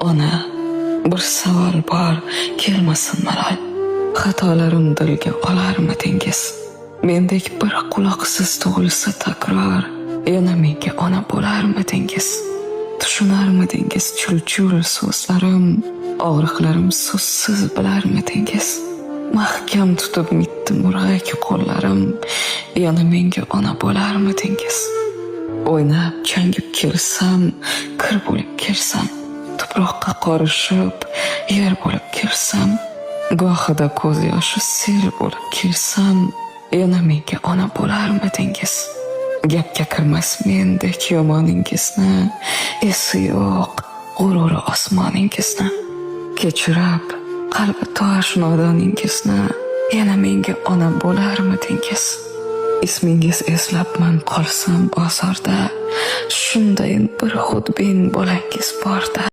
Ona, bir savol bor, kelmasin malol. Xatolarim dilga olarmidingiz? Mendek bir quloqsiz tug'ilsa takror, yana menga ona bo'larmidingiz? Tushunarmidingiz chul-chul so'zlarim, og'riqlarim so'zsiz bilarmidingiz? Mahkam tutib mitti murg'ak qo'llarim, yana menga ona bo'larmidingiz? O'ynab changib kelsam, kir bo'lib kelsam, tuproqqa qorishib, yer bo'lib kelsam, gohida ko'z yoshi sel bo'lib kelsam, yana menga ona bo'larmidingiz? Gapga kirmas mendek yomoningizni, esi yo'q g'ururi osmoningizni. Kechirib, qalbi tosh nodoningizni, yana menga ona bo'larmidingiz? Ismingiz eslabman qolsam bozorda, shundayin bir xudbin bolangiz borda.